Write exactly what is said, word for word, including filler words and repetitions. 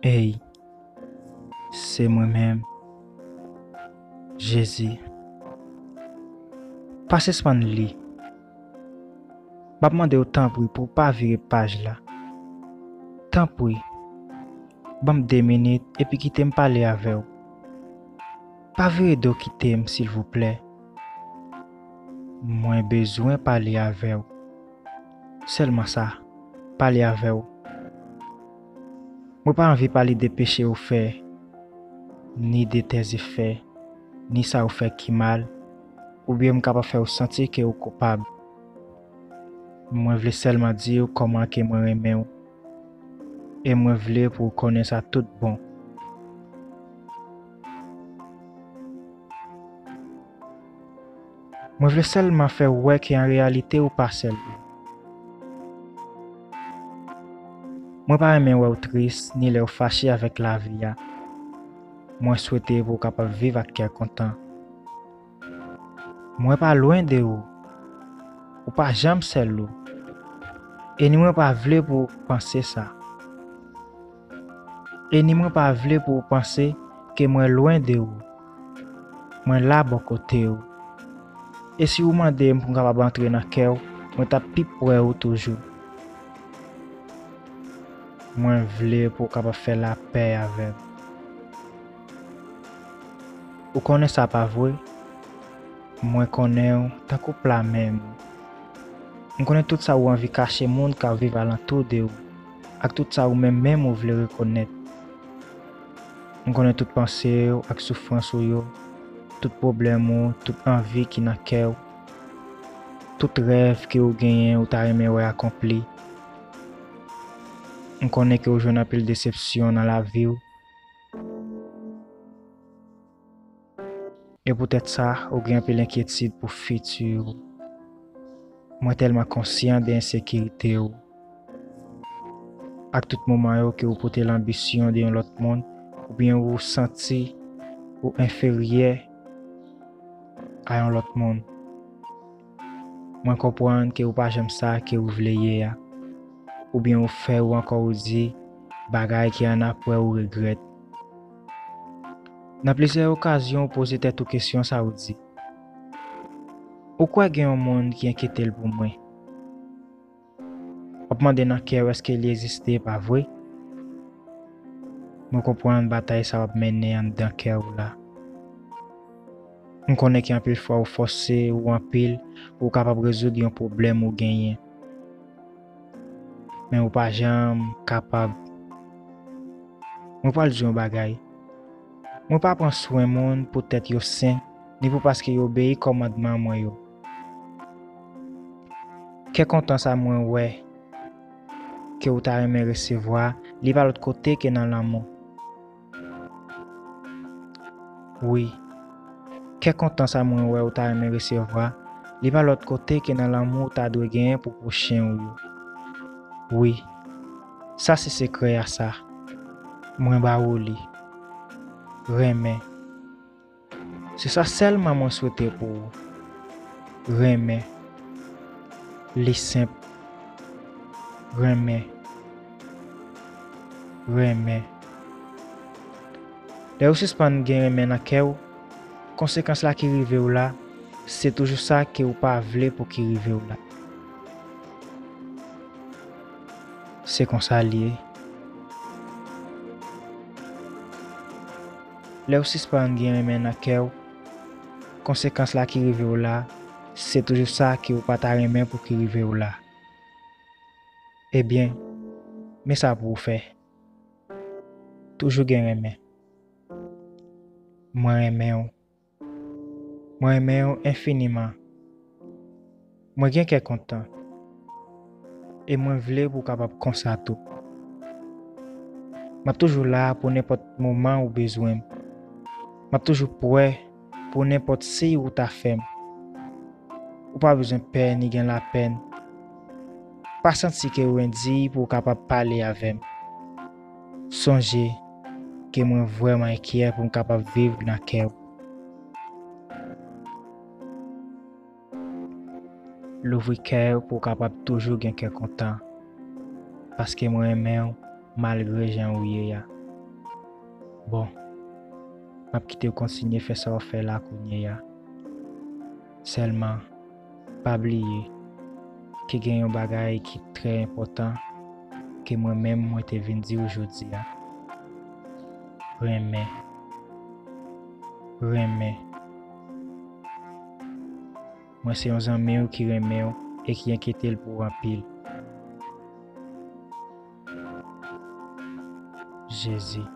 Ey, se mwen menm, Jezi. Pa sispann li. M ap mande w tanpri pou w pa vire paj la. Tanpri, ban m de minit epi kite m pale avè w. Pa vire do kite m, silvouplè. Mwen bezwen pale avè w. Sèlman sa, pale avè w. Mwen pa anvi pale de peche ou fè, ni de tes effets, ni sa ou fè ki mal, oubyen m kapab fè w santi ke ou koupab. Mwen vle sèlman di w kòman ke mwen renmen w, e mwen vle pou w konnen sa tout bon. Mwen vle sèlman fè w wè ke an reyalite ou pa sèl ou. Mwen pa renmen wè w tris, ni lè w fache avèk lavi a. Mwen swete pou w kapab viv ak kè kontan. Mwen pa lwen de ou. Ou pa janm sèl ou. E ni mwen pa vle pou w panse sa. E ni mwen pa vle pou w panse ke mwen lwen de ou. Mwen la bò kote w. E si w mande m pou m kapab antre nan kè w, mwen t ap pi pre w toujou. Mwen vle pou w kapab fè lapè avè m. Ou konnen sa, pa vre? Mwen konnen w tankou pla men m. M konnen tout sa ou anvi kache moun k ap viv alantou de w, ak tout sa ou menm menm ou vle rekonèt. M konnen tout panse w ak soufrans ou yo, tout pwoblèm ou, tout anvi ki nan kè w, tout rèv ke w genyen ou ta renmen wè akonpli. M konnen ke w jwenn anpil desepsyon nan lavi w. E poutèt sa, ou gen anpil enkyetid pou fiti w. Mwen tèlman konsyan de ensekirite w. Ak tout moman yo ke w pote lanbisyon de yon lòt moun, oubyen ou santi ou enferyè a yon lòt moun. Mwen konprann ke ou pa janm sa ke ou vle ye a, oubyen ou fè ou ankò ou di bagay ke annapre ou regrèt. Nan plizyè okazyon, ou poze tèt ou kesyon sa, ou di, ou kwè gen yon moun ki enkyete l pou mwen? W ap mande nan kè w èske li egziste, pa vre? Mwen konprann batay sa w ap mennen anndan kè w la. M konnen ke anpil fwa ou fòse ou anpil pou w kapab rezoud yon pwoblèm ou genyen. Men ou pa janm kapab. Mwen pral di w yon bagay. Mwen pa pran swen moun poutèt yo sen, ni pou paske yo obeyi kòmandman mwen yo. Kè kontan sa mwen wè ke ou ta renmen resevwa, li pa lòt kote ke nan lanmou. Wi, kè kontan sa mwen wè ou ta renmen resevwa, li pa lòt kote ke nan lanmou ou ta dwe genyen pou pwochen w yo. Wi, sa se sekrè a sa. Mwen ba ou li. Renmen. Se sa sèlman mwen swete pou ou. Renmen. Li senp. Renmen. Renmen. Lè ou sispann gen renmen nan kè w, konsekans la ki rive w la, se toujou sa ke ou pa vle pou ki rive w la. Se konsa l ye. Lè ou sispann gen renmen nan kè w, konsekans la ki rive w la, se toujou sa ke ou pa ta renmen pou ki rive w la. Ebyen, men sa pou ou fè. Toujou gen renmen. Mwen renmen w. Mwen renmen w enfiniman. Mwen gen kè kontan. E mwen vle pou w kapab konsa tou. M ap toujou la pou nenpòt moman ou bezwen m. M ap toujou prè pou nenpòt siy ou ta fè m. Ou pa bezwen pè ni gen lapèn. Pa santi ke ou endiy pou w kapab pale avè m. Sonje ke mwen vrèman enkyè pou m kapab viv nan kè w. Louvri kè w pou w kapab toujou gen kè kontan, paske mwen renmen w malgre jan ou ye a. Bon, m ap kite w kontinye fè sa w ap fè la kounye a. Sèlman, pa bliye ke gen yon bagay ki trè enpòtan ke mwen menm mwen te vin di w jodi a. Renmen. Renmen. Mwen se yon zanmi w ki renmen w e ki enkyete l pou w anpil. Jezi.